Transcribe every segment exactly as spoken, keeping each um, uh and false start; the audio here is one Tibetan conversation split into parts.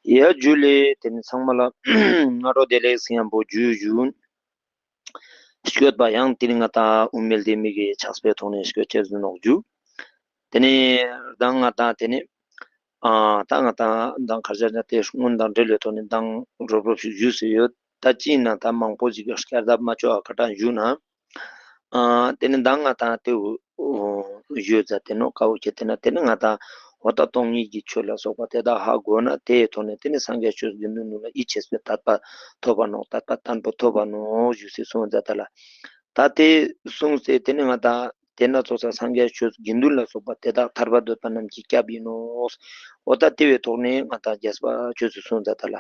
ཡ་ཇུ་ལེ། དེ་ནི་ཚང་མ་ལ་སྔ་དྲོ་བདེ་ལེགས་ཟེར་ཡང་པོ་ཇུ་ཇུ། སྐྱོད་པ་ཡང་དེ་ནི་ང་དང་དབུ་མེད་དེ་མི་གི་ཕྱག་དཔེ་ཐོག་ནས་སྐྱོད་ཅེས་ཟིན་ནོག་ཇུ། དེ་ནི་དང་ང་དང་དེ་ནི་ཨ་ད་ང་དང་དང་ཁར་ཇར་ན་དེ་སྔོན་དང་འབྲེལ་བའི་ཐོག་ནས་དང་རོབ་རོབ་ཞིག་ཞུས་ཟེར་ཡོད། ད་ཅི་ཡིན་ན་ད་མང་པོ་ཞིག་གི་སྐྱར་ལྡབ་མ་ཆོག་ཨ་ཁ་གྲངས་ཞུ་ན། ཨ་དེ་ནི་མདང་ང་དང་དེ་འུ་ཡོད་ཙ་དེ་ནོ་ཀ་བོ་ཁྱེད་དེ་ན་དེ་ནི་ང་དང་འོ་ད་སྟོང་ཉིད་ཀྱི་ཆོས་ལ་སོགས་པ་དེ་དག་ཧ་གོ་ན་དེའི་ཐོག་ནས་དེ་ནི་སངས་རྒྱས་ཆོས་དགེ་འདུན་ལ་ཡིད་ཆེས་པའི་དད་པ་ཐོབ་པ་ནོ། དད་པ་བརྟན་པོ་ཐོབ་པ་ནོ་ཞུ་སེ་གསུངས་ཙ་ད་ལ། ད་དེ་གསུངས་སེ་དེ་ནི་ང་དང་དེ་ན་ཚོགས་ས་སངས་རྒྱས་ཆོས་དགེ་འདུན་ལ་སོགས་པ་དེ་དག་ཐར་པ་འདོད་པ་རྣམས་ཀྱི་སྐྱབས་ཡིན་ནོ། འོ་ད་དེ་བའི་ཐོག་ནས་ང་དང་རྒྱས་པ་ཆོས་སུ་གསུངས་ཙ་ད་ལ།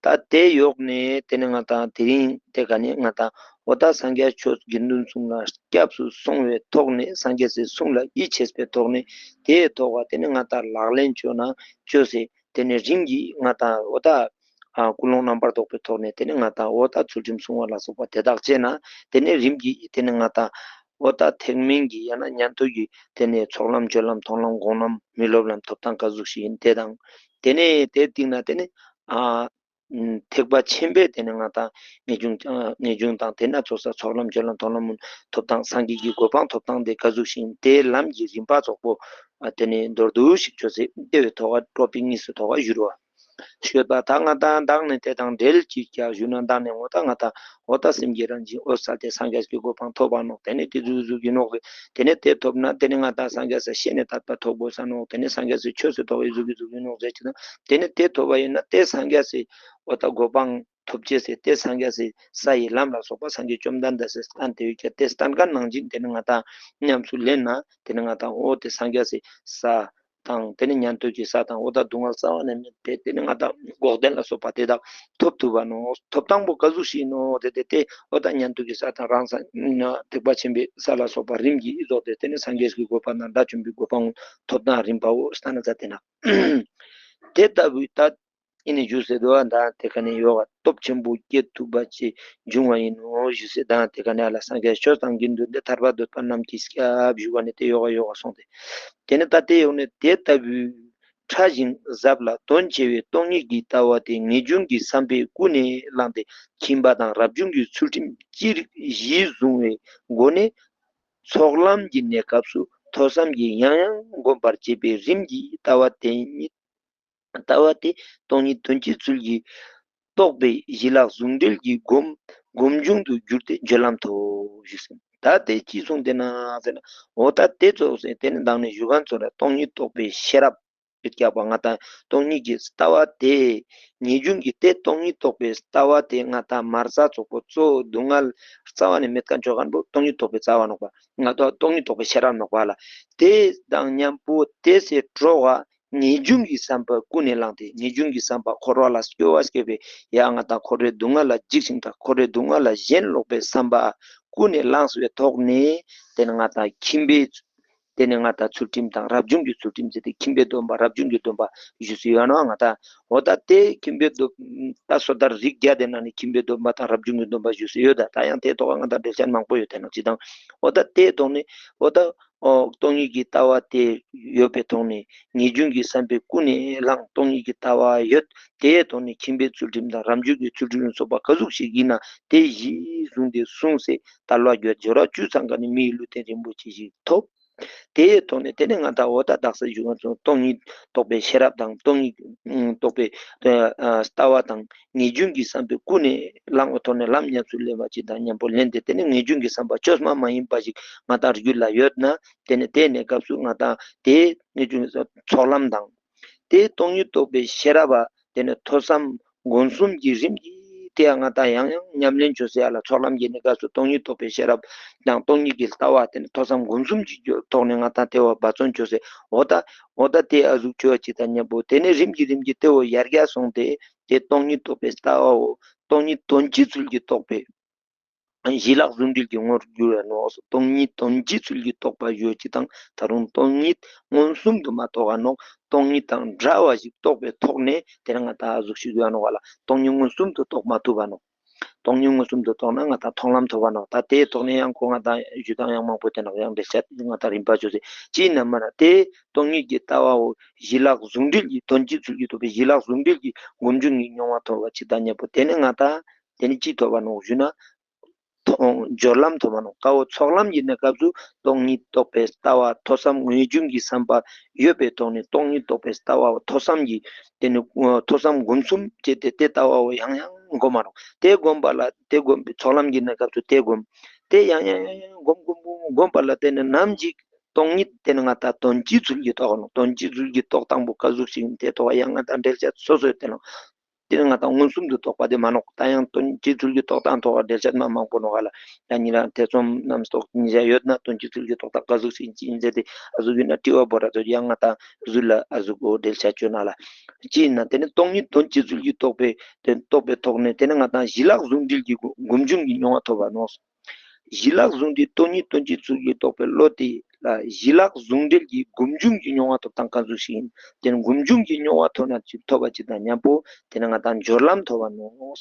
ད་དེ་ཡོག་ནས་དེ་ནི་ང་དང་དེ་རིང་དེ་ག་ནས་ང་དང་འོ་ད་སངས་རྒྱས་ཆོས་དགེ་འདུན་གསུམ་ལ་སྐྱབས་སུ་སོང་བའི་ཐོག་ནས་སངས་རྒྱས་སི་གསུང་ལ་ཡིད་ཆེས་པའི་ཐོག་ནས་དེའི་ཐོག་ག་དེ་ནི་ང་དང་ལག་ལེན་བཅོས་ན་བཅོས་སེ་དེ་ནི་རིམ་གྱིས་ང་དང་འོ་ད་ཨ་ཀུན་སློང་རྣམ་པར་དག་པའི་ཐོག་ནས་དེ་ནི་ང་དང་འོ་ད་ཚུལ་ཁྲིམས་སྲུང་བ་ལ་སོགས་པ་དེ་དག་བྱས་ན་དེ་ནི་རིམ་གྱིས་དེ་ནི་ང་དང་འོ་ད་ཐེག་དམན་གྱི་ཡང་ན་ཉན་ཐོས་ཀྱི་དེ་ནི་ཚོགས་ལམ་སྤྱོད་ལམ་མཐོང་ལམ་སྒོམ་ལམ་མི་སློབ་ལམ་ཐོབ་ཐང་ག་ཟུག་ཞིག་ཡིན་དེ་དང་། དེ་ནས་དེ་སྟེང་ན་དེ་ནི་ཨ་ཐེག་པ་ཆེན་པོའི་དེ་ནི་ང་དང་ངེས་འབྱུང་ངེས་འབྱུང་དང་དེ་ན་ཚོགས་ས་ཚོགས་ལམ་སྤྱོད་ལམ་མཐོང་ལམ་ཐོབ་ཐང་སངས་རྒྱས་ཀྱི་གོ་འཕང་ཐོབ་ཐང་དེ་ག་ཟུག་ཞིག་ཡིན་དེ་ལམ་གྱི་རིམ་པ་ཚོགས་པོ་ཨ་དེ་ནི་མདོར་བསྡུས་ཤིག་བཅོས་སེ་ལྟེ་བའི་ཐོག་ཀ་ཀྲོ་པིག་གཉིས་སུ་ཐོག་ཀ་བཞུར་བ། ཤོད་པ་ད་ང་དང་བདག་ནི་དེ་དང་འབྲེལ་གྱིས་ཀྱང་ཞུ་ན་བདག་ནི་འོ་ད་ང་དང་འོ་ད་སེམས་ཀྱི་རང་བཞིན་འོད་གསལ་དེ་སངས་རྒྱས་ཀྱི་གོ་འཕང་ཐོབ་པ་ནོག་དེ་ནི་དེ་ཟུག་ཟུག་གི་ནོག་དེ་ནི་དེ་ཐོབ་ན་དེ་ནི་ང་དང་སངས་རྒྱས་སི་ཤེས་ནས་དད་པ་ཐོབ་དགོས་ས་ནོག་དེ་ནི་སངས་རྒྱས་སི་ཆོས་སུ་ཐོག་ཡི་ཟུག་གི་ཟུག་གི་ནོག་ཟེར་གྱི་དང་དེ་ནི་དེ་ཐོབ་པ་ཡིན་ན་དེ་སངས་རྒྱས་སི་འོ་ད་གོ་འཕང་ཐོབ་ཅེས་སི་དེ་སངས་རྒྱས་སི་ས་ཡི་ལམ་ལ་སོགས་པ་སངས་རྒྱས་བཅོམ་ལྡན་འདས་སི་སྟན་དེ་ཡོད་ཀྱང་དེ་སྟན་ཀ་ནང་བཞིན་དེ་ནི་ང་དང་ཉམས་སུ་ལེན་ན་དེ་ནི་ང་དང་འོ་དེ་སངས་རྒྱས་སི་ས། དང་དེ་ནི་ཉན་ཐོས་ཀྱི་ས་དང་འོ་ད་སྡུག་བསྔལ་རྩ་བ་ནས་མེད་པས་དེ་ནི་ང་དང་འགོག་བདེན་ལ་སོགས་པ་དེ་དག་ཐོབ་ཐུབ་པ་ནོ། ཐོབ་ཐང་པོ་ག་ཟུག་ཞིག་ནོ་དེ་དེ་དེ་འོ་ད་ཉན་ཐོས་ཀྱི་ས་དང་རང་ས་ཐེག་པ་ཆེན་པོའི་ས་ལ་སོགས་པ་རིམ་གྱིས་རྫོགས་ཏེ་དེ་ནི་སངས་རྒྱས་ཀྱི་གོ་འཕང་དང་དགྲ་བཅོམ་པའི་གོ་འཕང་ཐོབ་ཐང་རིམ་པའོ་ལྟ་ན་ཙ་དེ་ན། དེ་ལྟ་བུའི་ད། ཨེ་ནི་ཞུ་ཟེར་དུ་བ་ད་དེ་ཀ་ནས་ཡོ་ག་སྟོབས་ཆེན་པོ་སྐྱེ་ཐུབ་པ་ཅིག་འབྱུང་བ་ཡིན་ནོ་ཞུ་ཟེར་ད་དེ་ཀ་ནས་ལ་སངས་རྒྱས་ཆོས་དང་དགེ་འདུན་འདི་ཐར་པ་འདོད་པ་རྣམས་ཀྱི་སྐྱབས་ཞུ་བ་ནི་དེ་ཡོ་ག་ཡོ་ག་སོང་སྟེ། དེ་ནི་ད་དེ་ཡོང་ནས་དེ་ལྟ་བུའི་ཕྲ་ཞིང་ཟབ་ལ་དོན་ཆེ་བའི་སྟོང་ཉིད་ཀྱི་ལྟ་བ་དེ་ངེས་འབྱུང་གི་བསམ་པས་ཀུན་ནས་བསླངས་ཏེ་ཁྱིམ་པ་དང་རབ་བྱུང་གི་ཚུལ་ཁྲིམས་ཅི་རིགས་གཞིར་བཟུང་བའི་སྒོ་ནས་ཚོགས་ལམ་གྱི་གནས་སྐབས་སུ་ཐོས་བསམ་གྱིས་ཡང་ཡང་བསྒོམ་པར་བྱེད་པའི་རིམ་གྱིས་ལྟ་བ་དེ་ཉིད། ལྟ་བ་དེ་སྟོང་ཉིད་དོན་སྤྱིའི་ཚུལ་གྱིས་རྟོགས་པའི་གཞི་ལྷག་ཟུང་འབྲེལ་གྱི་སྒོམ་སྒོམ་བྱུང་དུ་གྱུར་ཏེ་སྦྱོར་ལམ་ཐོབ་ཞུ་ཟིན། ད་དེ་ཅི་གསུངས་ཏེ་ན་ཟེར་ན། འོ་ད་དེ་ཚོགས་ཟེར་དེ་ནི་མདང་ནས་ཞུ་མཁན་ཚོ་ལ་སྟོང་ཉིད་རྟོགས་པའི་ཤེས་རབ་ཡོད་ཀྱག་པ་ང་དང་སྟོང་ཉིད་ཀྱི་ལྟ་བ་དེ་ངེས་འབྱུང་གི་དེ་སྟོང་ཉིད་རྟོགས་པའི་ལྟ་བ་དེ་ང་དང་མར་ས་ཚོགས་པོ་གཙོ་བོ་སྡུག་བསྔལ་རྩ་བ་ནས་མེད་མཁན་ཆོག་མཁན་པོ་སྟོང་ཉིད་རྟོགས་པའི་རྩ་བ་ནོག་པ་ང་དང་སྟོང་ཉིད་རྟོགས་པའི་ཤེས་རབ་ནོག་པ་ལ་དེ་དང་མཉམ་པོ་དེ་སེ་གྲོགས་ངེས་འབྱུང་གི་བསམ་པ་ཀུན་ནས་བསླངས་ཏེ་ངེས་འབྱུང་གི་བསམ་པ་འཁོར་བ་ལ་སྐྱོ་བ་སྐྱེ་བའི་ཡ་ང་དང་འཁོར་བའི་སྡུག་བསྔལ་ལ་འཇིགས་ཤིང་དང་འཁོར་བའི་སྡུག་བསྔལ་ལ་ཞེན་ལོག་པའི་བསམ་པ་ཀུན་ནས་བསླངས་པའི་ཐོག་ནས་དེ་ནི་ང་དང་ཁྱིམ་པའི་དེ་ནི་ང་དང་ཚུལ་ཁྲིམས་དང་རབ་བྱུང་གི་ཚུལ་ཁྲིམས་ཟེར་ཏེ་ཁྱིམ་པའི་སྡོམ་པ་རབ་བྱུང་གི་སྡོམ་པ་ཞུ་སྲོལ་ཡོད་ན་ང་དང་འོ་ད་དེ་ཁྱིམ་པའི་སྡོམ་ད་སོ་ཐར་རིགས་བརྒྱ་དེ་ནང་ནས་ཁྱིམ་པའི་སྡོམ་པ་དང་རབ་བྱུང་གི་སྡོམ་པ་ཞུ་སྲོལ་ཡོད་ད་ད་ཡང་དེ་ཐོག་ང་དང་འགྲེལ་བཤད་མང་པོ་ཡོད་དེ་ནང་ཅི་དང་འོ་ད་དེ་ཐོག་ནས་འོ་ད། ཨོ། སྟོང་ཉིད་ཀྱི་ལྟ་བ་དེ་ཡོད་པའི་ཐོག་ནས་ངེས་འབྱུང་གི་བསམ་པས་ཀུན་ནས་བསླངས་སྟོང་ཉིད་ཀྱི་ལྟ་བ་ཡོད། དེའི་ཐོག་ནས་ཁྱིམ་པའི་ཚུལ་ཁྲིམས་དང་རབ་འབྱོར་གྱི་ཚུལ་ཁྲིམས་ལ་སོགས་པ་ག་ཟུག་ཞིག་ཡིན་ན་དེ་གཞིར་བཟུང་སྟེ་གསུངས་སེ་དལ་བ་བརྒྱད་སྦྱོར་བ་བཅུ་ཚང་ཀ་ནས་མི་ཡི་ལུས་རྟེན་རིན་པོ་ཆེ་ཞིག་ཐོབ། དེའི་ཐོག་ནས་དེ་ནས་ང་དང་འོ་ད་དག་ས་བཞུགས་ང་ཚོ་སྟོང་ཉིད་རྟོགས་པའི་ཤེས་རབ་དང་སྟོང་ཉིད་རྟོགས་པའི་ལྟ་བ་དང་། ངེས་འབྱུང་གི་བསམ་པས་ཀུན་ནས་བསླངས་པའི་ཐོག་ནས་ལམ་ཉམས་སུ་ལེན་པ་ཅིག་དང་མཉམ་པོ་ལེན་ཏེ་དེ་ནི་ངེས་འབྱུང་གི་བསམ་པ་བཅོས་མ་མ་ཡིན་པ་ཞིག་ང་དང་རྒྱུད་ལ་ཡོད་ན་དེ་ནི་དེ་ནས་སྐབས་སུ་ང་དང་དེ་ངེས་འབྱུང་གི་ཚོགས་ལམ་དང་། དེ་སྟོང་ཉིད་རྟོགས་པའི་ཤེས་རབ་པ་དེ་ནི་ཐོས་བསམ་སྒོམ་གསུམ་གྱི་རིམ་གྱིས་དེ་ཡང་ང་དང་ཡང་ཡང་ཉམས་ལེན་བཅོས་ཟེར་ཡ་ལ་ཚོགས་ལམ་གྱི་ནི་སྐབས་སུ་སྟོང་ཉིད་རྟོགས་པའི་ཤེས་རབ་དང་སྟོང་ཉིད་ཀྱི་ལྟ་བ་དེ་ནི་ཐོས་བསམ་སྒོམ་གསུམ་གྱི་ཐོག་ནས་ང་དང་དེ་བ་འབད་བརྩོན་བཅོས་ཟེར་འོ་ད་འོ་ད་དེ་ཨ་ཟུག་བཅོས་ཅིག་དང་མཉམ་པོ་དེ་ནི་རིམ་གྱིས་རིམ་གྱིས་དེ་བ་ཡར་རྒྱས་སོང་སྟེ། དེ་སྟོང་ཉིད་རྟོགས་པའི་ལྟ་བའོ། སྟོང་ཉིད་དོན་སྤྱིའི་ཚུལ་གྱིས་རྟོགས་པའི་གཞི་ལྷག་ཟུང་འབྲེལ་གྱི་ངོར་གྱུར་བའི་ནོ། སྟོང་ཉིད་དོན་སྤྱིའི་ཚུལ་གྱིས་རྟོགས་པ་ཡོད་ཅིག་དང་ད་རུང་སྟོང་ཉིད་མངོན་སུམ་དུ་མ་རྟོགས་པ་ནོ། སྟོང་ཉིད་དང་འདྲ་བ་ཞིག་རྟོགས་པའི་ཐོག་ནས་དེ་ནི་ང་དང་གཟུགས་ཤིག་ཡོད་ནོ་བ་ལ་སྟོང་ཉིད་མངོན་སུམ་དུ་རྟོགས་མ་ཐུབ་པ་ནོ། སྟོང་ཉིད་མངོན་སུམ་དུ་རྟོགས་ན་ང་དང་མཐོང་ལམ་ཐོབ་པ་ནོ། ད་དེའི་ཐོག་ནས་ཡང་ཁོ་ང་དང་ཞུ་སྟངས་ཡང་མང་པོ་དེ་ནང་ཡང་འགྲེལ་བཤད་ང་དང་རིམ་པ་བྱོས་ཟེར་ཅི་ཡིན་ན་མ་ན་དེ་སྟོང་ཉིད་ཀྱི་ལྟ་བའོ། ཞི་ལྷག་ཟུང་འབྲེལ་གྱི་དོན་སྤྱི་ཚུལ་གྱིས་རྟོགས་པའི་ཞི་ལྷག་ཟུང་འབྲེལ་གྱི་སྒོམ་བྱུང་གི་མྱོང་བ་ཐོབ་པ་ཅིག་དང་མཉམ་པོ་དེ་ནི་ང་དང་དེ་ནི་ཅི་ཐོབ་པ་ནོ་ཞུ་ན། མཐོང་སྦྱོར་ལམ་ཐོབ་པ་ནོ། ཀ་བོ་ཚོགས་ལམ་ཡིན་ན་སྐབས་སུ་སྟོང་ཉིད་རྟོགས་པའི་ལྟ་བ་ཐོས་བསམ་ངེས་འབྱུང་གི་བསམ་པ་ཡོད་པའི་ཐོག་ནས་སྟོང་ཉིད་རྟོགས་པའི་ལྟ་བ་ཐོས་བསམ་གྱི་དེ་ནི་ཐོས་བསམ་སྒོམ་གསུམ་བྱས་ཏེ་དེ་ལྟ་བའོ་ཡང་ཡང་སྒོམ་མ་ནོ། དེ་སྒོམ་པ་ལ་དེ་སྒོམ་པའི་ཚོགས་ལམ་གྱི་གནས་སྐབས་སུ་དེ་སྒོམ། དེ་ཡང་ཡང་ཡང་ཡང་སྒོམ་སྒོམ་སྒོམ་སྒོམ་པ་ལ་དེ་ནི་ནམ་ཞིག་སྟོང་ཉིད་དེ་ནི་ང་དང་དོན་སྤྱིའི་ཚུལ་གྱིས་རྟོགས་ནོ། དོན་སྤྱིའི་ཚུལ་གྱིས་རྟོགས་སྟངས་པོ་ག་ཟུག་ཞིག་ཡིན་དེ་ཐོག་ཡང་ང་དང་འགྲེལ་བཤད་སོ་སོའི་དེ་ནང་དེ་ནི་ང་དང་མངོན་སུམ་དུ་རྟོགས་པ་དེ་མ་ནོག། ད་ཡང་དོན་སྤྱིའི་ཚུལ་གྱིས་རྟོགས་སྟངས་ཐོག་འགྲེལ་བཤད་མ་མང་པོ་ནོ་ག་ལ། ད་ཉིན་རང་ཐེ་ཚོམ་རྣམ་རྟོག་ཉིན་ཞག་ཡོད་ན་དོན་སྤྱིའི་ཚུལ་གྱིས་རྟོགས་སྟངས་ག་ཟུག་ཞིག་ཡིན་ཅི་ཡིན་ཟེར་ཏེ་ཨ་ཟུག་ཡིན་ན་དྲི་བ་བོ་ར་ཚོ་ཡང་ང་དང་ཟུ་ལ་ཨ་ཟུག་གོ་འགྲེལ་བཤད་བཅོས་ན་ལ། ཅི་ཡིན་ན་དེ་ནི་སྟོང་ཉིད་དོན་སྤྱིའི་ཚུལ་གྱིས་རྟོགས་པའི་དེ་རྟོགས་པའི་ཐོག་ནས་དེ་ནི་ང་དང་ཞི་ལྷག་ཟུང་འབྲེལ་གྱི་སྒོམ་བྱུང་གི་མྱོང་བ་ཐོབ་པ་ནོ། ཞི་ལྷག་ཟུང་འབྲེལ་སྟོང་ཉིད་དོན་སྤྱིའི་ཚུལ་གྱིས་རྟོགས་པའི་བློ་དེ་ལ་ཞི་ལྷག་ཟུང་འབྲེལ་གྱི་སྒོམ་བྱུང་གི་མྱོང་བ་ཐོབ་སྟངས་ག་ཟུག་ཞིག་ཡིན། དེ་ནི་སྒོམ་བྱུང་གི་མྱོང་བ་ཐོབ་ན་ཅིག་ཐོབ་པ་ཅིག་དང་མཉམ་པོ་དེ་ནི་ང་དང་སྦྱོར་ལམ་ཐོབ་པ་ནོ།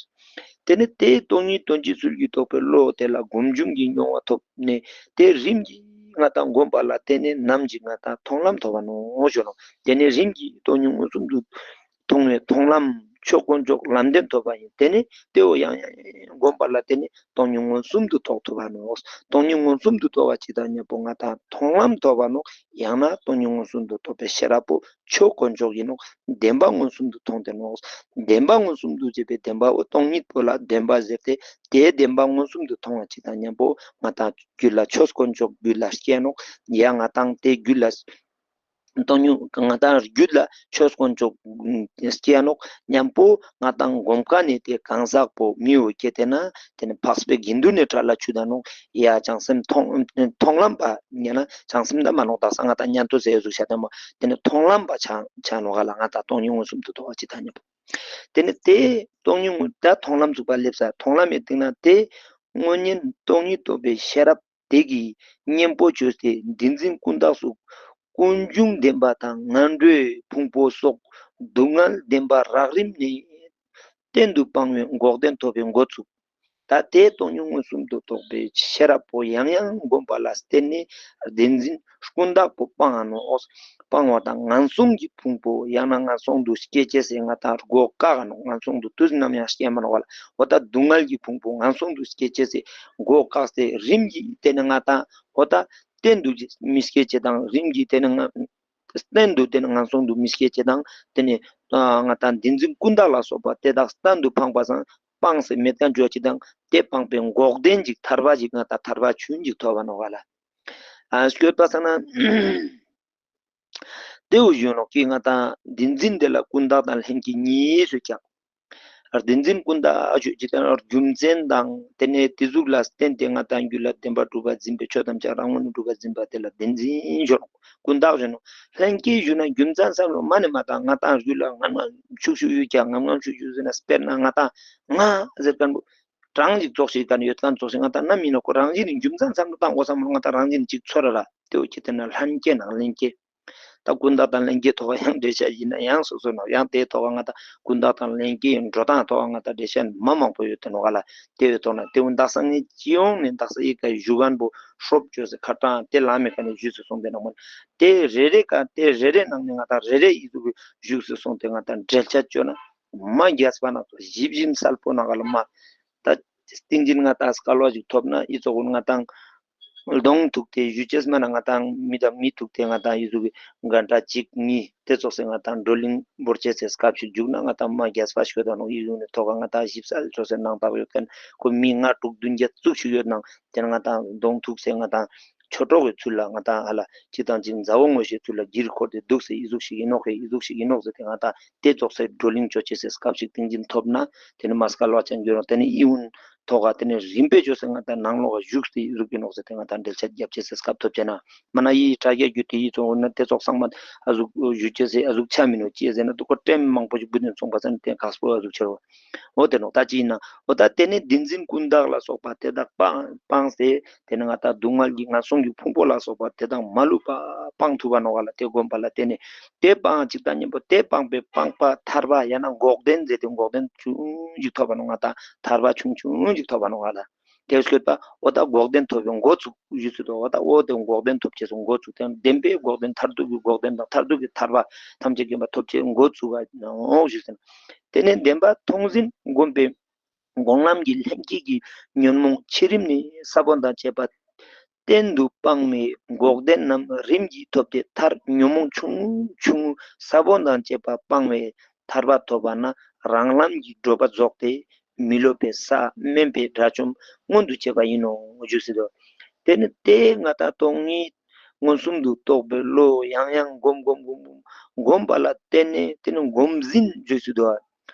དེ་ནི་དེའི་སྟོང་ཉིད་དོན་སྤྱིའི་ཚུལ་གྱིས་རྟོགས་པའི་བློ་དེ་ལ་སྒོམ་བྱུང་གི་མྱོང་བ་ཐོབ་ནས་དེ་རིམ་གྱིས་ང་དང་སྒོམ་པ་ལ་དེ་ནི་ནམ་ཞིག་ང་དང་མཐོང་ལམ་ཐོབ་པ་ནོ་ཞུ་ནོ། དེ་ནི་རིམ་གྱིས་སྟོང་ཉིད་མངོན་སུམ་དུ་མཐོང་བའི་མཐོང་ལམ་ཆོས་དཀོན་མཆོག་ལམ་བདེན་ཐོབ་པ་ཡིན། དེ་ནི་དེའོ་ཡང་ཡང་ཡང་སྒོམ་པ་ལ་དེ་ནི་སྟོང་ཉིད་མངོན་སུམ་དུ་རྟོགས་ཐུབ་པ་ནོ། སྟོང་ཉིད་མངོན་སུམ་དུ་རྟོགས་པ་ཅིག་དང་མཉམ་པོ་ང་དང་མཐོང་ལམ་ཐོབ་པ་ནོ། ཡང་ན་སྟོང་ཉིད་མངོན་སུམ་དུ་རྟོགས་པའི་ཤེས་རབ་པོ་ཆོས་དཀོན་མཆོག་ཡིན་ནོ། བདེན་པ་མངོན་སུམ་དུ་མཐོང་དེ་ནོ། བདེན་པ་མངོན་སུམ་དུ་བྱེད་པའི་བདེན་པ་བོ་སྟོང་ཉིད་པོ་ལ་བདེན་པ་ཟེར་ཏེ་དེའི་བདེན་པ་མངོན་སུམ་དུ་མཐོང་བ་ཅིག་དང་མཉམ་པོ་ང་དང་རྒྱུད་ལ་ཆོས་དཀོན་མཆོག་རྒྱུད་ལ་སྐྱེ་ནོ། ཡང་ང་དང་དེ་རྒྱུད་ལ་སྟོང་ཉིད་ང་དང་རྒྱུད་ལ་ཆོས་དཀོན་མཆོག་སྐྱེ་ནོག། མཉམ་པོ་ང་དང་སྒོམ་ཁ་ནས་དེ་གང་ཟག་པོ་མི་འོ་སྐྱེ་དེ་ན་དེ་ནི་འཕགས་པའི་དགེ་འདུན་ནས་གྲལ་ལ་ཆུད་ད་ནོག། ཡ་བྱང་སེམས་མཐོང་མཐོང་ལམ་པ་ཉན་ན་བྱང་སེམས་ད་མ་ནོག། དག་ས་ང་དང་ཉན་ཐོས་ཟེར་ཡོད་ཟུག་བྱ་དེ་མོ་དེ་ནི་མཐོང་ལམ་པ་ཆ་ཆ་ནོག་ག་ལ། ང་དང་སྟོང་ཉིད་མངོན་སུམ་དུ་རྟོགས་པ་ཅིག་དང་མཉམ་པོ་དེ་ནི་དེ་སྟོང་ཉིད་མངོན་ད་མཐོང་ལམ་ཚུགས་པ་སླེབས་ས། མཐོང་ལམ་ཡི་སྟེང་ན་དེ་དངོས་ཉིད་སྟོང་ཉིད་རྟོགས་པའི་ཤེས་རབ་དེ་གིས་གཉེན་པོ་བཅོས་ཏེ་བདེན་འཛིན་ཀུན་བརྟགས་སོགས་ཀུན་འབྱུང་བདེན་པ་དང་ངན་འགྲོའི་ཕུང་པོ་སོགས་སྡུག་བསྔལ་བདེན་པ་རགས་རིམ་ནས་གཏན་དུ་སྤང་བའི་འགོག་བདེན་ཐོབ་པའི་འགོ་ཚུགས། ད་དེ་སྟོང་ཉིད་མངོན་སུམ་དུ་རྟོགས་པའི་ཤེས་རབ་པོ་ཡང་ཡང་བསྒོམ་པ་ལ་བརྟེན་ནས་བདེན་འཛིན་ཀུན་བརྟགས་པོ་སྤང་ང་ནོག། སྤང་བ་དང་ངན་སོང་གི་ཕུང་པོ་ཡང་ན་ངན་སོང་དུ་སྐྱེ་ཅེས་སེ་ང་དང་སྒོ་བཀག་ནོག། ངན་སོང་དུ་དུས་ནམ་ཡང་སྐྱེ་མ་ནོག་པ་ལ། འོ་ད་སྡུག་བསྔལ་གྱི་ཕུང་པོ་ངན་སོང་དུ་སྐྱེ་ཅེས་སེ་སྒོ་བཀག་སྟེ་རིམ་གྱིས་དེ་ནི་ང་དང་འོ་ད་གཏན་དུ་མི་སྐྱེ་ཅེས་དང་རིམ་གྱིས་དེ་ནི་ང་གཏན་དུ་དེ་ནི་ངན་སོང་དུ་མི་སྐྱེ་ཅེས་དང་དེ་ནི་ང་དང་བདེན་འཛིན་ཀུན་བརྟགས་ལ་སོགས་པ་དེ་དག་གཏན་དུ་སྤངས་པ་སང་སྤངས་སེ་མེད་ཀ་འཇོག་ཅེས་དང་དེ་སྤངས་པའི་འགོག་བདེན་ཅིག་ཐར་པ་ཅིག་ང་དང་ཐར་པ་ཆུན་ཅིག་ཐོབ་པ་ནོག་ག་ལ། ཨ་སྐྱོད་པ་སང་ན། དེའུ་གཞོན་ནོག་གི་ང་དང་བདེན་འཛིན་དེ་ལ་ཀུན་བརྟགས་དང་ལྷན་སྐྱེས་གཉིས་སུ་ཀྱང་། བདེན་འཛིན་ཀུན་བརྟགས་ཆོས་ཅི་ལྟར་རྒྱུ་མཚན་དང་དེ་ནས་དེ་གཟུགས་ལ་བརྟེན་ཏེ་ང་དང་རྒྱུད་ལ་བདེན་པར་གྲུབ་པ་འཛིན་པའི་ཆོས་ཐམས་ཅད་རང་ངོས་ནས་གྲུབ་པ་འཛིན་པ་དེ་ལ་བདེན་འཛིན་གཞོན་ནོག། ཀུན་བརྟགས་གཞོན་ནོག། ལྷན་སྐྱེས་གཞོན་ན་རྒྱུ་མཚན་བསམ་བློ་མ་ནས་མ་བཏང་ང་དང་རྒྱུད་ལ་ངམ་ངམ་ཤུགས་ཤུགས་ཡོད་ཀྱང་ངམ་ངམ་ཤུགས་ཤུགས་ཟེར་ན་དཔེར་ན་ང་དང་ང་ཟེར་མཁན་པོ། གྲངས་ཅིག་ཙོགས་ཤིག་ག་ནས་ཡོད་མཁན་ཙོགས་ཤིག་ང་དང་ནམ་ཡིན་ན་ཁོ་རང་བཞིན་ནི་རྒྱུ་མཚན་བསམ་བློ་བཏང་དགོས་བསམ་བློ་ང་དང་རང་བཞིན་ཅིག་ཚོར་ར་དེའུ་ཁྱེད་དེ་ན་ལྷན་སྐྱེས་ནང་ལྷན་སྐྱེས། ད་ཀུན་བརྟགས་དང་ལྷན་སྐྱེས་ཐོག་ཡང་འགྲེལ་བཤད་ཡིན་ན་ཡང་སོ་སོ་ནང་ཡང་དེའི་ཐོག་ང་དང་ཀུན་བརྟགས་དང་ལྷན་སྐྱེས་འགྲོ་སྟངས་ཐོག་ང་དང་འགྲེལ་བཤད་མ་མང་པོ་ཡོད་དེ་ནོག་ག་ལ། དེ་བའི་ཐོག་ན་དེའུ་འདག་ས་ངའི་སྤྱི་ཡོངས་ནས་འདག་ས་ཡི་ག་བཞུགས་མཁན་པོ་ཧྲོབ་བཅོས་སེ་ཁ་གྲངས་དེ་ལ་མེད་ག་ནས་བཞུགས་སུ་སོང་དེ་ནང་མ་དེ་རེ་རེ་ག་དེ་རེ་རེ་ནང་ནས་ང་དང་རེ་རེ་ཡི་གཟུགས་བཞུགས་སུ་སོང་དེ་ང་དང་འགྲེལ་བཤད་བཅོས་ན། མ་རྒྱས་པ་ན་ཚོ་ཞིབ་ཞིབ་གསལ་པོ་ནང་ག་ལ་མ། ད་སྟིང་འཛིན་ང་དང་སྐལ་བ་ཞིག་ཐོབ་ན་ཨི་ཙོག་ང་དང་གདོང་ཐུག་སྟེ་ཞུ་ཅེས་མ་ན་ང་དང་མི་དང་མི་ཐུག་སྟེ་ང་དང་ཨི་ཟུག་གི་ག་འདྲ་གཅིག་གཉིས་དེ་ཙོག་སེ་ང་དང་བགྲོ་གླེང་འབོར་ཅེས་སེ་སྐབས་ཤིག་འཇུག་ན་ང་དང་མ་རྒྱས་པ་ཞིག་ཡོད་ད་ནོ། ཨི་ཟུག་ནི་ཐོག་ག་ང་དང་ཞིབ་གསལ་ཙོག་སེ་སྣང་དག་ཡོད་མཁན་ཁོ་མི་ལྔ་དྲུག་བདུན་བརྒྱད་ཙུག་ཞིག་ཡོད་ནང་དེ་ན་ང་དང་གདོང་ཐུག་སེ་ང་དང་ཆོས་གྲོགས་ཀྱི་ཚུལ་ལ་ང་དང་ཧ་ལ་གཅིག་དང་གཅིག་མཛའ་བོ་ངོ་ཤེས་ཚུལ་ལ་གྱིར་འཁོར་ཏེ་འདུག་སེ་ཨི་ཟུག་ཞིག་ཡིན་ནོག་ཧེ་ཨི་ཟུག་ཞིག་ཡིན་ནོག་ཟེར་ཏེ་ང་དང་དེ་ཙོག་སེ་བགྲོ་གླེང་ཅོ་ཅེས་སེ་སྐབས་ཤིག་ཏིང་འཛིན་ཐོབ་ན་དེ་ནི་མ་སྐལ་བ་ཅན་གྱི་རོ་དེ་ནི་ཨི་ཝུན་ ཐོག་ག་དེ་ནས་རིམ་པས་བྱོས་ཟེར། ང་ད་ནང་ལོགས་ག་བཞུགས་ཏེ་བཞུགས་ཀྱི་ནོག་ཟེར་ཏེ། ང་ད་འགྲེལ་བཤད་རྒྱབ་ཅེས་ཟེར་སྐབས་ཐོབ་ཅེ་ན། མ་ན་ཡི་དྲ་རྒྱ་བརྒྱུད་དེ་ཡི་ཚོ་འོ་ན་དེ་ཚོགས་ཚང་མ་ཨ་ཟུག་བཞུགས་ཅེས་ཟེར། ཨ་ཟུག་ཆ་མི་ནོ་ཅི་ཟེར་ན། དུ་ཁོ་ཏྲེམ་མང་པོ་ཞིག་བུ་དེ་ཚོང་པ་ས་ནས་དེ་ག་སྤོ་ཨ་ཟུག་ཆེ་རོ། འོ་དེ་ནོ་ད་ཅི་ཡིན་ན། འོ་ད་དེ་ནས་བདེན་འཛིན་ཀུན་བཏགས་ལ་སོགས་པ་དེ་དག་སྤང་སྤངས་ཏེ། དེ་ནས་ང་ད་སྡུག་བསྔལ་གྱི་ངན་སོང་གི་ཕུང་པོ་ལ་སོགས་པ་དེ་དག་མ་ལུས་པ་སྤང་ཐུབ་པ་ནོ་ག་ལ། དེ་བསྒོམ་པ་ལ་བརྟེན་ནས་དེ་སྤང་ཅིག་དང་མཉམ་པོ་དེ་སྤངས་པའི་སྤངས་པ་ཐར་པ་ཡང་ན་འགོག་བདེན་མཛད་དེ། འགོག་བདེན་ཆུང་ཅིག་ཐོབ་པ་ནོ། ང་ད་ཐར་པ་ཆུང་ཆུང་ཅིག་ཐོབ་པ་ནོ་ག་ལ། དེ་སྐྱོད་པ་འོ་ད་འགོག་བདེན་ཐོབ་པའི་འགོ་ཚུགས་ཡོད་ཚུལ་དུ། འོ་ད་འོ་དེ་འགོག་བདེན་ཐོབ་ཅེས་སུ་འགོ་ཚུགས་ཏེ། བདེན་པའི་འགོག་བདེན་མཐར་ཐུག་གི་འགོག་བདེན་དང་མཐར་ཐུག་གི་ཐར་པ་ཐམས་ཅད་མཁྱེན་པ་ཐོབ་ཅེས་འགོ་ཚུགས་པ་ནོ་ཞུས་ཟིན། དེ་ནས་བདེན་པ་མཐོང་ཟིན་བསྒོམས་པའི་སྒོམ་ལམ་གྱི་ལྷན་སྐྱེས་ཀྱི་ཉོན་མོངས་ཆེ་རིམ་ནས་ས་བོན་དང་བཅས་པ་གཏན་དུ་སྤངས་པའི་འགོག་བདེན་རྣམས་རིམ་གྱིས་ཐོབ་སྟེ། མཐར་ཉོན་མོངས་ཆུང་ངུ་ཆུང་ངུ་ས་བོན་དང་བཅས་པ་སྤངས་པའི་ཐར་པ་ཐོབ་པ་ན་རང་ལམ་གྱི་བགྲོད་པ་རྫོགས་ཏེ། མི་སློབ་པའི་ས་དམན་པའི་དགྲ་བཅོམ་མངོན་དུ་བྱེད་པ་ཡིན་ནོ་ཞུས་ཟིན་ཏོ། དེ་ནི་དེ་ང་ད་སྟོང་ཉིད་མངོན་སུམ་དུ་རྟོགས་པའི་བློ་ཡང་ཡང་བསྒོམ་བསྒོམ་བསྒོམ་བསྒོམ་བསྒོམ་པ་ལ་བརྟེན་ནས། དེ་ནི་བསྒོམ་ཟིན་ཞུས་ཟིན་ཏོ།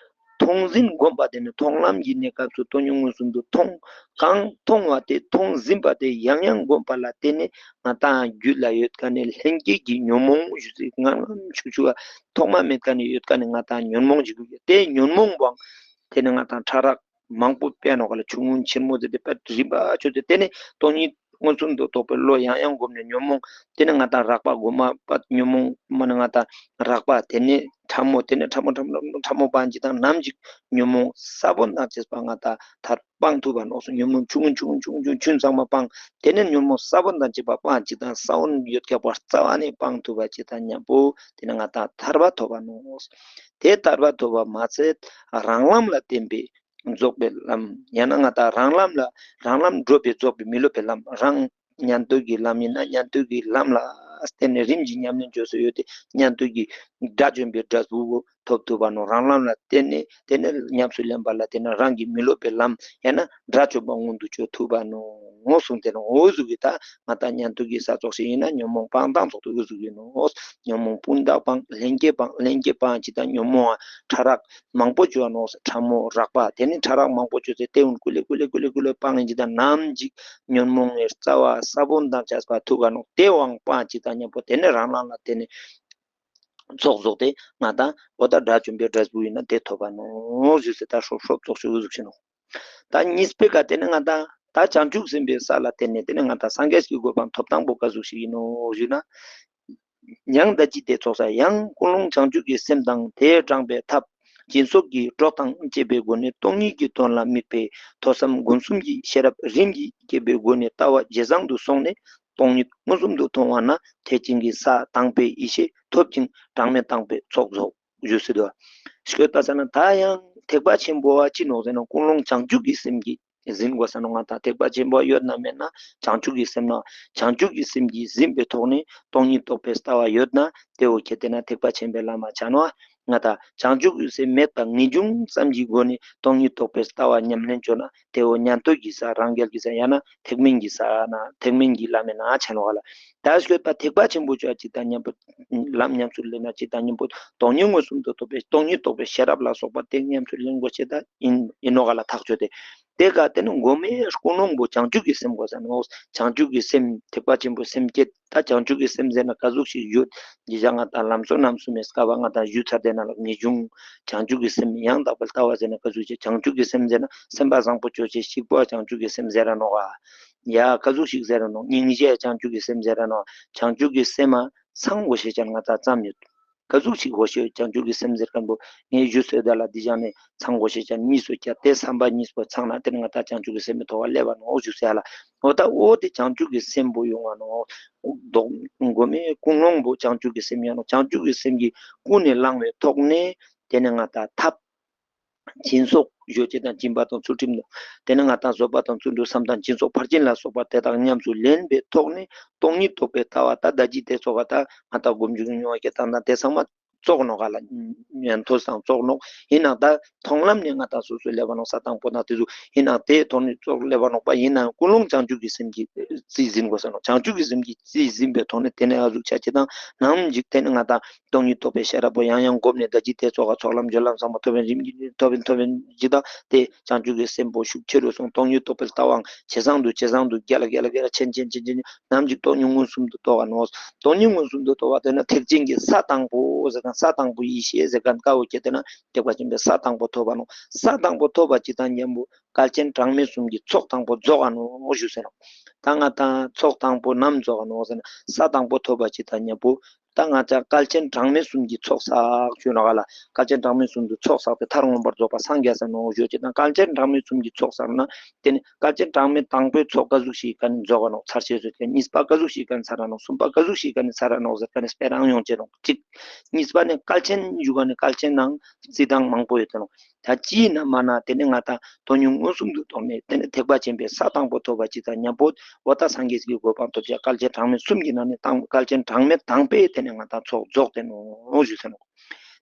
མཐོང་ཟིན་བསྒོམ་པ་དེ་ནི་མཐོང་ལམ་གྱི་གནས་སྐབས་སུ་སྟོང་ཉིད་མངོན་སུམ་དུ་མཐོང་། གང་མཐོང་བ་དེ་མཐོང་ཟིན་པ་དེ་ཡང་ཡང་བསྒོམ་པ་ལ་བརྟེན་ནས། ང་དང་རྒྱུད་ལ་ཡོད་མཁན་ནི་ལྷན་སྐྱེས་ཀྱི་ཉོན་མོངས་ཞུ་ཚིག་ངང་ངམ་ཆུ་ཆུ་བ་ཐོག་མ་མེད་མཁན་ནི་ཡོད་མཁན་ནི་ང་དང་ཉོན་མོངས་ཞིག་ཡོད། དེ་ཉོན་མོངས་པའང་དེ་ནི་ང་དང་ཕྲ་རགས་མང་པོ་སྤེལ་ནོ་ག་ལ། ཆུང་ངུ་ཆེན་མོ་ཟེར་ཏེ་དཔེ་རིམ་པ་ཆོད་དེ། དེ་ནི་སྟོང་ཉིད་མངོན་སུམ་དུ་རྟོགས་པའི་བློ་ཡང་ཡང་བསྒོམས་ནས་ཉོན་མོངས། དེ་ནི་ང་དང་རགས་པ་གོང་མ་པ་ཉོན་མོངས་མ་ནི་ང་དང་རགས་པ། དེ་ནི་ཕྲ་མོ། དེ་ནི་ཕྲ་མོ་ཕྲ་མོ་ཕྲ་མོ་སྤང་ཅིག་དང་ནམ་ཅིག་ཉོན་མོངས་ས་བོན་དང་བཅས་པ་ང་དང་མཐར་སྤང་ཐུབ་པ་ནོ་སོ། ཉོན་མོངས་ཆུང་ངུ་ཆུང་ངུ་ཆུང་ངུ་ཆུང་ངུ་ཚང་མ་སྤང་། དེ་ནས་ཉོན་མོངས་ས་བོན་དང་བཅས་པ་སྤང་ཅིག་དང་ས་བོན་ཡོད་ཁྱབ་པ་རྩ་བ་ནས་སྤང་ཐུབ་པ་ཅིག་དང་མཉམ་པོ་དེ་ནས་ང་དང་ཐར་པ་ཐོབ་པ་ནོ། དེ་ཐར་པ་ཐོབ་པ་མ་ཚད་རང་ལམ་ལ་བརྟེན་པའི་རྫོགས་པའི་ལམ། ཡང་ན་ང་དང་རང་ལམ་ལ་རང་ལམ་བགྲོད་པའི་རྫོགས་པའི་མི་སློབ་པའི་ལམ། རང་ཉན་ཐོས་ཀྱི་ལམ་ཡིན་ན་ཉན་ཐོས་ཀྱི་ལམ་ལ་བརྟེན་ནས་རིམ་གྱིས་ཉམས་ལེན་བྱོས་སུ་ཡོད་དེ། ཉན་ཐོས་ཀྱི་དགྲ་བཅོམ་པའི་འབྲས་བུ་ཐོབ་ཐུབ་པ་ནོ། རང་ལམ་ལ་བརྟེན་ནས་དེ་ནས་ཉམས་སུ་ལེན་པ་ལ་དེ་ནས་རང་གི་མི་སློབ་པའི་ལམ་ཡང་ན་དགྲ་བཅོམ་པ་མངོན་དུ་བྱོས་ཐུབ་པ་ནོ་གསུངས་ཏེ་ནོ། འོ་ཟུག་གི་ད་ང་དང་ཉན་ཐོས་ཀྱི་ས་ཚོགས་ཤིག་ཡིན་ན་ཉོན་མོངས་སྤང་སྟངས་ཚོགས་ཐུབ་འོ་ཟུག་ཡིན་ནོ། ཉོན་མོངས་སྤུན་ཟླ་སྤང་། ལྷན་སྐྱེས་སྤང་། ལྷན་སྐྱེས་སྤང་ཅིག་དང་ཉོན་མོངས་ཕྲ་རགས་མང་པོ་བྱོས་ནོ། ཕྲ་མོ་རགས་པ་དེ་ནི་ཕྲ་རགས་མང་པོ་བྱོས་ཚེ་དེ་འུན་ཀུ་ལེ་ཀུ་ལེ་ཀུ་ལེ་ཀུ་ལེ་སྤང་ཡིན་ཅིག་དང་ནམ་ཅིག་ཉོན་མོངས་ངའི་རྩ་བ་ས་བོན་དང་བཅས་པ་ཐུག་ག་ནོ། དེ་དབང་སྤང་ཅིག་དང་མཉམ་པོ་དེ་ནི་རང་ལམ་ལ་དེ་ནི་ཚོགས་རྫོགས་ཏེ་ང་དང་འོ་ད་དགྲ་བཅོམ་པའི་འབྲས་བུ་ཡིན་ན་དེ་ཐོབ་པ་ནོ་ཞུས་ཟེར། ད་ཧྲོབ་ཧྲོབ་ཚོགས་ཤིག་འུ་ཟུག་ཤིག་ནོ། ད་གཉིས་པའི་ཀ་དེ་ནི་ང་དང་ད་བྱང་ཆུབ་སེམས་དཔའི་ས་ལ་བརྟེན་ནས་དེ་ནི་ང་དང་སངས་རྒྱས་ཀྱི་གོ་འཕང་ཐོབ་སྟངས་པོ་ག་ཟུག་ཤིག་ཡིན་ནོ་ཞུས་ན། ཡང་ད་ཅི་སྟེ་ཚོགས་ས་ཡང་ཀུན་སློང་བྱང་ཆུབ་ཀྱི་སེམས་དང་དེས་དྲངས་པའི་ཐབས་སྦྱིན་སོགས་ཀྱི་གྲོགས་དང་བཅས་པའི་སྒོ་ནས་སྟོང་ཉིད་ཀྱི་དོན་ལ་དམིགས་པའི་ཐོས་བསམ་སྒོམ་གསུམ་གྱི་ཤེས་རབ་རིམ་གྱིས་བསྐྱེད་པའི་སྒོ་ནས་ལྟ་བ་ཇེ་བཟང་དུ་སོང་ནས་སྟོང་ཉིད་མངོན་སུམ་དུ་མཐོང་བ་ན་ཐེག་ཆེན་གྱི་ས་དང་པོའི་ཡེ་ཤེས་ཐོབ་ཅིང་གྲངས་མེད་དང་པོའི་ཚོགས་རྫོགས། ཞུ་སྲིད་དོ། ཞུ་ད་ས་ན་ད་ཡང་ཐེག་པ་ཆེན་པོ་བ་ཅི་ནོག་ཟེར་ན་ཀུན་སློང་བྱང་ཆུབ་ཀྱི་སེམས་ཀྱིས་ཟིན་དགོས་ས་ནོ། ང་དང་ཐེག་པ་ཆེན་པོ་ཡོད་ན་མེད་ན་བྱང་ཆུབ་ཀྱི་སེམས་ན་བྱང་ཆུབ་ཀྱི་སེམས་ཀྱིས་ཟིན་པའི་ཐོག་ནས་སྟོང་ཉིད་རྟོགས་པའི་ལྟ་བ་ཡོད་ན་དེ་འོ་ཁྱེད་དེ་ན་ཐེག་པ་ཆེན་པོའི་ལམ་མ་ཆ་ནོ། ང་དང་བྱང་ཆུབ་ཀྱི་སེམས་མེད་པ་ངེས་འབྱུང་ཙམ་གྱི་སྒོ་ནས་སྟོང་ཉིད་རྟོགས་པའི་ལྟ་བ་ཉམས་ལེན་བྱོས་ན་དེ་འོ་ཉན་ཐོས་ཀྱི་ས་རང་རྒྱལ་གྱི་ས་ཡང་ན་ཐེག་དམན་གྱི་ས་ན་ཐེག་དམན་གྱི་ལམ་མེད་ན་ཆ་ནོ་ག་ལ། ད་ཞུས་པ་ཐེག་པ་ཆེན་པོ་ཆོས་ཅིག་དང་མཉམ་པོ་ལམ་ཉམས་སུ་ལེན་ན་ཅིག་དང་མཉམ་པོ་སྟོང་ཉིད་མངོན་སུམ་དུ་རྟོགས་པའི་སྟོང་ཉིད་རྟོགས་པའི་ཤེས་རབ་ལ་སོགས་པ་དེ་ཉམས་སུ་ལེན་དགོས་ཆེད་ད་ཡིན་ཡིན་ནོ་ག་ལ་ཐག་ཆོད་དེ། དེ་ག་དེ་ནི་མགོ་མའི་ཀུན་སློང་པོ་བྱང་ཆུབ་ཀྱི་སེམས་དགོས་ས་ནོ། བྱང་ཆུབ་ཀྱི་སེམས་ཐེག་པ་ཆེན་པོའི་སེམས་བསྐྱེད་ད་བྱང་ཆུབ་ཀྱི་སེམས་ཟེར་ན་ག་ཟུག་ཞིག་ཡོད་འདི་ཅག་ང་དང་ལམ་སྲོལ་རྣམ་གསུམ་མའི་སྐབས་ང་དང་ཞུ་ཚར་དེ་ན་ལ་ངེས་འབྱུང་བྱང་ཆུབ་ཀྱི་སེམས་ཡང་དག་པར་ལྟ་བ་ཟེར་ན་ག་ཟུག་ཅིག་བྱང་ཆུབ་ཀྱི་སེམས་ཟེར་ན་སེམས་པ་བཟང་པོ་ཆོས་ཅན་ཞིག་པོ་བྱང་ཆུབ་ཀྱི་སེམས་ཟེར་ར་ནོ་ག་ཡ་ག་ཟུག་ཞིག་ཟེར་ར་ནོ། སྙིང་རྗེ་བྱང་ཆུབ་ཀྱི་སེམས་ཟེར་ར་ནོ། བྱང་ཆུབ་ཀྱི་སེམས་མ་ཚང་དགོས་ཤེས་ཅན་ང་དང་ཙམ་ཡོད། ག་ཟུག་ཞིག་དགོས་ཤེས་བྱང་ཆུབ་ཀྱི་སེམས་ཟེར་མཁན་པོ་ངས་ཞུ་སོས་ད་ལ་འདི་བཞག་ནས་ཚང་དགོས་ཤེས་ཅན་གཉིས་སུ་བརྒྱབ་སྟེ་བསམ་པ་གཉིས་པོ་ཚང་ན་དེ་ནི་ང་དང་བྱང་ཆུབ་ཀྱི་སེམས་མི་ཐོག་པ་སླེབས་པ་ནོ་ཞུ་ཟེར་ལ། འོ་ད་འོ་དེ་བྱང་ཆུབ་ཀྱི་སེམས་པོ་ཡོང་བ་ནོ། མགོ་མའི་ཀུན་སློང་པོ་བྱང་ཆུབ་ཀྱི་སེམས་ཡོང་ནོ། བྱང་ཆུབ་ཀྱི་སེམས་ཀྱིས་ཀུན་ནས་བསླངས་པའི་ཐོག་ནས་དེ་ནི་ང་དང་ཐབས། སྦྱིན་སོགས་ཞུ་ཅེས་དང་སྦྱིན་པ་དང་ཚུལ་ཁྲིམས་དང་། དེ་ནས་ང་དང་བཟོད་པ་དང་བརྩོན་འགྲུས་བསམ་དང་སྦྱིན་སོགས་ཕར་ཕྱིན་ལ་སོགས་པ་དེ་དག་ཉམས་སུ་ལེན་པའི་ཐོག་ནས་སྟོང་ཉིད་རྟོགས་པའི་ལྟ་བ་ད་ད་ཅི་དེ་ཚོ་ག་ད་ང་དང་སྒོམ་རྒྱུ་མྱོང་བ་སྐྱེ་དང་ད་དེ་ཚང་མ་ ཙོག་ནོག་ག་ལ། ཉན་ཐོས་དང་ཙོག་ནོག་ཡིན་ནའང་ད་མཐོང་ལམ་ནས་ང་ད་སོ་སོའི་ལེ་བ་ནོག་ས་དང་པོ་དང་དེ་ཚོ་ཡིན་ནའང་དེའི་ཐོག་ནས་ཙོག་ལེ་བ་ནོག་པ་ཡིན་ནའང་ཀུན་སློང་བྱང་ཆུབ་ཀྱི་སེམས་ཀྱིས་རྩིས་ཟིན་དགོས་ས་ནོག་བྱང་ཆུབ་ཀྱི་སེམས་ཀྱིས་རྩིས་ཟིན་པའི་ཐོག་ནས་དེ་ནས་ཨ་ཟུག་ཆ་ཅི་དང་ནམ་ཞིག་དེ་ནས་ང་ད་སྟོང་ཉིད་རྟོགས་པའི་ཤེས་རབ་པོ་ཡང་ཡང་བསྒོམས་ནས་ད་ཅི་དེ་ཙོག་ག་ཚོགས་ལམ་སྦྱོར་ལམ་ཚང་མ་ཐོབ་པའི་རིམ་གྱིས་ཐོབ་པའི་ཐོབ་པའི་ཅི་དང་དེ་བྱང་ཆུབ་ཀྱི་སེམས་པོ་ཤུགས་ཆེ་རུ་སོང་སྟོང་ཉིད་རྟོགས་པའི་ལྟ་བའང་ཇེ་བཟང་དུ་ཇེ་བཟང་དུ་རྒྱ་ལ་རྒྱ་ལ་རྒྱ་ལ་ཆེན་ཆེན་ཆེན་ཆེན་ནམ་ཞིག་སྟོང་ཉིད་མངོན་སུམ་དུ་རྟོགས་པ་ནོག་སྟོང་ཉིད་མངོན་སུམ་དུ་རྟོགས་པ་དེ་ན་ཐེག་ཆེན་གྱི་ས་དང་པོ་ཟེར་མཁན་ས་དང་པོ་ཡེ་ཤེས་ཟེར་མཁན་ཀ་བོ་ཁྱེད་དེ་ན་ཐེག་པ་ཆེན་པོའི་ས་དང་པོ་ཐོབ་པ་ནོག་ས་དང་པོ་ཐོབ་པ་ཅི་དང་མཉམ་པོ་བསྐལ་ཆེན་གྲངས་མེད་གསུམ་གྱི་ཚོགས་དང་པོ་རྫོགས་པ་ནོག་ཞུ་ཟེར་ནོག་ད་ང་དང་ཚོགས་དང་པོ་ནམ་རྫོགས་པ་ནོག་ཟེར་ན་ས་དང་པོ་ཐོབ་པ་ཅི་དང་མཉམ་པོ། ད་ང་ཅག་བསྐལ་ཆེན་གྲངས་མེད་གསུམ་གྱི་ཚོགས་བསགས་ཞུ་ནོག་ག་ལ། བསྐལ་ཆེན་གྲངས་མེད་གསུམ་དུ་ཚོགས་བསགས་ཏེ་མཐར་མངོན་པར་རྫོགས་པ་སངས་རྒྱས་ས་ནོག་ཞུ་ཅི་དང་བསྐལ་ཆེན་གྲངས་མེད་གསུམ་གྱི་ཚོགས་བསགས་ན། དེ་ནི་བསྐལ་ཆེན་གྲངས་མེད་དང་པོའི་ཚོགས་ག་ཟུག་ཞིག་ག་ནི་རྫོགས་པ་ནོག་ཚར་ཤེས་བཟོད་ཀྱི་གཉིས་པ་ག་ཟུག་ཞིག་ག་ནི་ཚར་ར་ནོག་གསུམ་པ་ག་ཟུག་ཞིག་ག་ནི་ཚར་ར་ནོག་ཟེར་ག་ནི་སྤེ་རང་ཡོང་ཅེ་ནོག་གཅིག་གཉིས་པ་ནི་བསྐལ་ཆེན་ཞུ་ག་ནི་བསྐལ་ཆེན་ནང་རྩིས་སྟངས་མང་པོ་ཡོད་དེ་ནོག་ད་ཅི་ཡིན་ན་མ་ན་དེ་ནི་ང་ད་སྟོང་ཉིད་མངོན་སུམ་དུ་རྟོགས་ནས་དེ་ནི་ཐེག་པ་ཆེན་པོའི་ས་དང་པོ་ཐོབ་པ་ཅི་དང་མཉམ་པོ། འོ་ད་སངས་རྒྱས་ཀྱི་གོ་འཕང་ཐོབ་བྱ་བསྐལ་ཆེན་གྲངས་མེད་གསུམ་གྱི་ནང་ནས་དང་བསྐལ་ཆེན་གྲངས་མེད་དང་པོའི་དེ་ནས་ང་དང་ཚོགས་རྫོགས་ཏེ་ནོ་ཞུ་ཟེར་ནོ།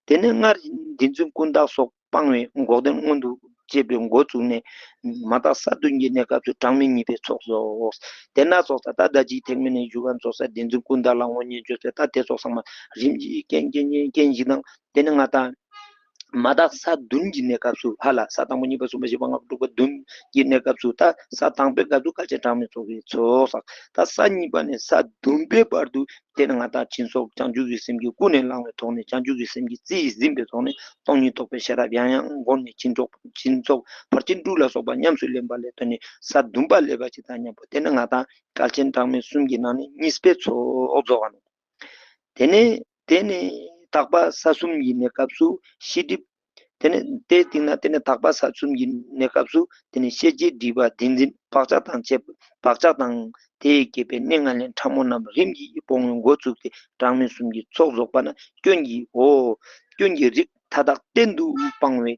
དེ་ནས་སྔར་བདེན་རྫུན་ཀུན་བརྟགས་སོགས་སྤང་བའི་འགོག་བདེན་མངོན་དུ་བྱེད་པའི་འགོ་བཙུགས་ནས་མ་དག་ས་བདུན་གྱི་གནས་སྐབས་སུ་གྲངས་མེད་གཉིས་པའི་ཚོགས་རྫོགས། དེ་ན་ཚོགས་ས་ད་ད་ཅིག་ཐེག་དམན་ནས་ཞུ་ག་ཚོགས་ས་བདེན་རྫུན་ཀུན་བརྟགས་ལ་དངོས་གཉེན་བརྗོད་ཚེ་ད་དེ་ཚོགས་ཚང་མ་རིམ་གྱིས་རྐྱེན་རྐྱེན་རྐྱེན་རྐྱེན་བཞི་དང་དེ་ནས་ང་དང་། མ་དག་ས་བདུན་གྱི་གནས་སྐབས་སུ་ཧ་ལ་ས་དང་པོ་གཉིས་པ་གསུམ་པ་བཞི་པ་ལྔ་པ་དྲུག་པ་བདུན་གྱི་གནས་སྐབས་སུ་ད་ས་དང་པོའི་སྐབས་སུ་བསྐལ་ཆེན་གྲངས་མེད་ཚོགས་ཀྱི་ཚོགས་བསགས། ད་ས་གཉིས་པ་ནས་ས་བདུན་པའི་བར་དུ་དེ་ནི་ང་དང་སྦྱིན་སོགས་བྱང་ཆུབ་ཀྱི་སེམས་ཀྱིས་ཀུན་ནས་བསླངས་པའི་ཐོག་ནས་བྱང་ཆུབ་ཀྱི་སེམས་ཀྱིས་རྩིས་ཟིན་པའི་ཐོག་ནས་སྟོང་ཉིད་རྟོགས་པའི་ཤེས་རབ་ཡང་ཡང་བསྒོམས་ནས་སྦྱིན་སོགས་སྦྱིན་སོགས་ཕར་ཕྱིན་དྲུག་ལ་སོགས་པ་ཉམས་སུ་ལེན་པ་ལས་དོན་ནི་ས་བདུན་པ་ལེན་པ་ཅིག་དང་མཉམ་པོ་དེ་ནི་ང་དང་བསྐལ་ཆེན་གྲངས་མེད་གསུམ་གྱི་ནང་ནས་གཉིས་པའི་ཚོགས་རྫོགས་པ་ནོ། དེ་ནས་དེ་ནས་དག་པ་ས་གསུམ་གྱི་གནས་སྐབས་སུ་ཤེས་སྒྲིབ། དེ་ནས་དེའི་སྟེང་ན་དེ་ནས་དག་པ་ས་གསུམ་གྱི་གནས་སྐབས་སུ་དེ་ནས་ཤེས་བྱའི་སྒྲིབ་པ་བདེན་འཛིན་བག་ཆགས་དང་བཅས་བག་ཆགས་དང་དེས་བསྐྱེད་པའི་གནས་ལྔ་ལས་ཕྲ་མོ་རྣམས་རིམ་གྱིས་སྤོང་བའི་འགོ་བཙུགས་ཏེ་གྲངས་མེད་གསུམ་གྱི་ཚོགས་རྫོགས་པ་ན་སྐྱོན་གྱི་འོ། སྐྱོན་གྱི་རིགས་མཐའ་དག་གཏན་དུ་སྤང་བའི་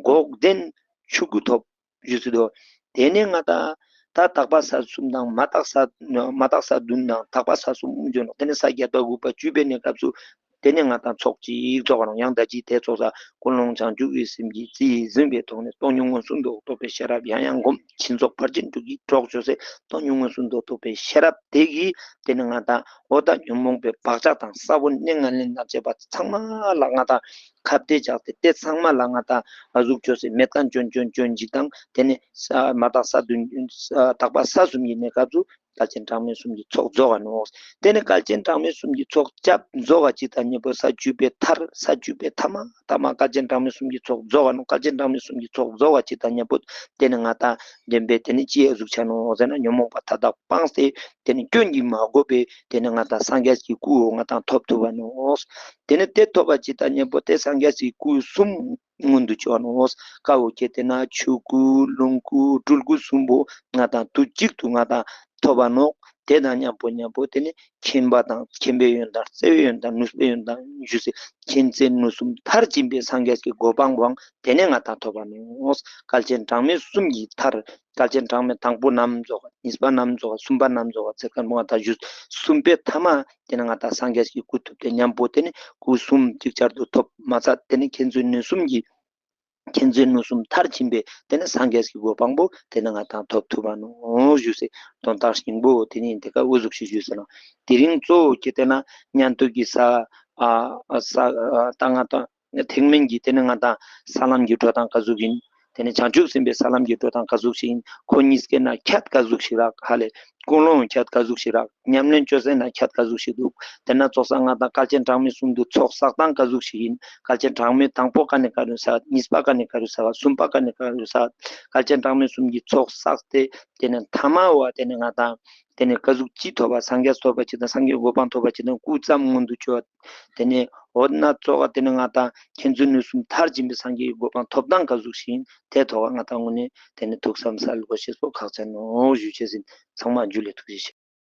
འགོག་བདེན་ཆོས་སྐུ་ཐོབ། ཞུ་སྲིད་དོ། དེ་ནས་ང་དང་ད་དག་པ་ས་གསུམ་དང་མ་དག་ས་མ་དག་ས་བདུན་དང་དག་པ་ས་གསུམ་བརྗོད་ནོ། དེ་ནས་ས་བརྒྱད་པ་དགུ་པ་བཅུ་པའི་གནས་སྐབས་སུ་དེ་ནས་ང་དང་ཚོགས་གཅིག་རྫོགས་པ་ནོ། ཡང་ད་ཅི་དེ་ཚོགས་ས་ཀུན་སློང་བྱང་ཆུབ་ཀྱི་སེམས་ཀྱིས་རྩིས་ཟིན་པའི་ཐོག་ནས་སྟོང་ཉིད་མངོན་སུམ་དུ་རྟོགས་པའི་ཤེས་རབ་ཡང་ཡང་བསྒོམ། སྦྱིན་སོགས་ཕར་ཕྱིན་དྲུག་གི་གྲོགས་བྱོས་སེ་སྟོང་ཉིད་མངོན་སུམ་དུ་རྟོགས་པའི་ཤེས་རབ་དེ་གིས་དེ་ནས་ང་དང་འོ་ད་ཉོན་མོངས་པའི་བག་ཆགས་དང་ས་བོན་གནས་ལྔ་ལེན་དང་བཅས་པ་ཚང་མ་ལ་ང་དང་ཁ་གཏད་བཅག་སྟེ་དེ་ཚང་མ་ལ་ང་དང་ཨ་ཟུག་བཅོས་སེ་མེད་མཁན་སྐྱོན་སྐྱོན་སྐྱོན་ཅིག་དང་དེ་ནས་ས་མ་དག་ས་བདུན་ས་དག་པ་ས་གསུམ་གྱི་གནས་སྐབས་སུ་བསྐལ་ཆེན་གྲངས་མེད་གསུམ་གྱི་ཚོགས་རྫོགས་པ་ནོ། དེ་ནས་བསྐལ་ཆེན་གྲངས་མེད་གསུམ་གྱི་ཚོགས་སྐབས་རྫོགས་པ་ཅིག་དང་མཉམ་པོ་ས་བཅུ་པའི་མཐར་ས་བཅུ་པའི་ཐ་མ་ཐ་མ་བསྐལ་ཆེན་གྲངས་མེད་གསུམ་གྱི་ཚོགས་རྫོགས་པ་ནོ། བསྐལ་ཆེན་གྲངས་མེད་གསུམ་གྱི་ཚོགས་རྫོགས་པ་ཅིག་དང་མཉམ་པོ་དེ་ནས་ང་དང་བདེན་པའི་དེ་ནས་ཅི་ཨ་ཟུག་ཆ་ནོ་ཟེར་ན་ཉོན་མོངས་པ་མཐའ་དག་སྤངས་ཏེ་དེ་ནས་སྐྱོན་གྱིས་མ་གོས་པའི་དེ་ནས་ང་དང་སངས་རྒྱས་ཀྱི་སྐུ་ང་དང་ཐོབ་ཐུབ་པ་ནོ། དེ་ནས་དེ་ཐོབ་པ་ཅིག་དང་མཉམ་པོ་དེ་སངས་རྒྱས་ཀྱི་སྐུ་གསུམ་མངོན་དུ་གྱུར་པ་ནོ། ཀ་བོ་ཁྱེད་དེ་ན་ཆོས་སྐུ་ལོངས་སྐུ་སྤྲུལ་སྐུ་གསུམ་པོ་ང་དང་དུས་གཅིག་ཏུ་ང་དང་ཐོབ་པ་ནོ། དེ་དང་མཉམ་པོ་མཉམ་པོ་དེ་ནི་མཁྱེན་པ་དང་མཁྱེན་པའི་ཡོན་ཏན་བརྩེ་བའི་ཡོན་ཏན་ནུས་པའི་ཡོན་ཏན་ཞུ་སེ་མཁྱེན་བརྩེ་ནུས་གསུམ་མཐར་ཕྱིན་པའི་སངས་རྒྱས་ཀྱི་གོ་འཕང་པོའང་དེ་ནས་ང་དང་ཐོབ་པ་ནོ། བསྐལ་ཆེན་གྲངས་མེད་གསུམ་གྱི་མཐར་བསྐལ་ཆེན་གྲངས་མེད་དང་པོ་ནམ་རྫོགས་པ་གཉིས་པ་ནམ་རྫོགས་པ་གསུམ་པ་ནམ་རྫོགས་པ་ཚེ་ཀ་མོ་ང་དང་ཞུ་གསུམ་པའི་ཐ་མ་དེ་ནས་ང་དང་སངས་རྒྱས་ཀྱི་སྐུ་ཐོབ་སྟེ་མཉམ་པོ་དེ་ནས་སྐུ་གསུམ་ཅིག་ཅར་དུ་ཐོབ་མ་ཚད་དེ་ནས་མཁྱེན་བརྩེ་ནུས་གསུམ་གྱི་མཁྱེན་བརྩེ་ནུས་གསུམ་མཐར་ཕྱིན་པའི་དེ་ནས་སངས་རྒྱས་ཀྱི་གོ་འཕང་པོ་དེ་ནས་ང་དང་ཐོབ་ཐུབ་པ་ནོ་ཞུ་སེ་དོན་དག་སྙིང་པོ་དེ་ནི་དེ་ཀ་འུ་ཟུག་ཤིག་ཞུ་སེ་ན། དེ་རིང་གཙོ་བོ་ཁྱེད་དེ་ན་མཉན་ཐོས་ཀྱི་ས་ཨ་ས་ད་ང་དང་ཐེག་དམན་གྱི་དེ་ནས་ང་དང་ས་ལམ་གྱི་འགྲོ་སྟངས་ག་ཟུག་ཡིན། དེ་ནས་བྱང་ཆུབ་སེམས་དཔའི་ས་ལམ་གྱི་འགྲོ་སྟངས་ག་ཟུག་ཞིག་ཡིན། ཁོ་གཉིས་ཀའི་ནང་ཁྱད་ག་ཟུག་ཞིག་རག་ཧ་ལས། ཀུན་སློང་ཁྱད་ག་ཟུག་ཞིག་རག་ཉམས་ལེན་བཅོས་སའི་ནང་ཁྱད་ག་ཟུག་ཞིག་འདུག་དེ་ན་ཚོགས་ས་ང་དང་བསྐལ་ཆེན་གྲངས་མེད་གསུམ་དུ་ཚོགས་བསགས་སྟངས་ག་ཟུག་ཞིག་ཡིན། བསྐལ་ཆེན་གྲངས་མེད་དང་པོ་ག་ནས་ག་རུ་བསགས། གཉིས་པ་ག་ནས་ག་རུ་བསགས། གསུམ་པ་ག་ནས་ག་རུ་བསགས། བསྐལ་ཆེན་གྲངས་མེད་གསུམ་གྱི་ཚོགས་བསགས་ཏེ་དེ་ནས་ཐ་མ་བ་དེ་ནས་ང་དང་དེ་ནས་ག་ཟུག་ཅི་ཐོབ་པ་སངས་རྒྱས་ཐོབ་པ་ཅི་དང་སངས་རྒྱས་གོ་འཕང་ཐོབ་པ་ཅི་དང་སྐུ་ཙམ་མངོན་དུ་གྱུར་པ། དེ་ནས་འོ་ན་ཙོག་ག་དེ་ནས་ང་དང་མཁྱེན་བརྩེ་ནུས་གསུམ་མཐར་ཕྱིན་པའི་སངས་རྒྱས་ཀྱི་གོ་འཕང་ཐོབ་སྟངས་ག་ཟུག་ཞིག་ཡིན། དེ་ཐོག་ང་དང་དངོས་གནས་དེ་ནས་ཐུགས་བསམ་ས་ལ་གོ་ཤེས་པོ་ཁག་ཅན་ནོ་ཞུ་ཆེ་ཟིན་ཚང་མ་འཇུ་ལེ་ཐུགས་རྗེ་ཆེ།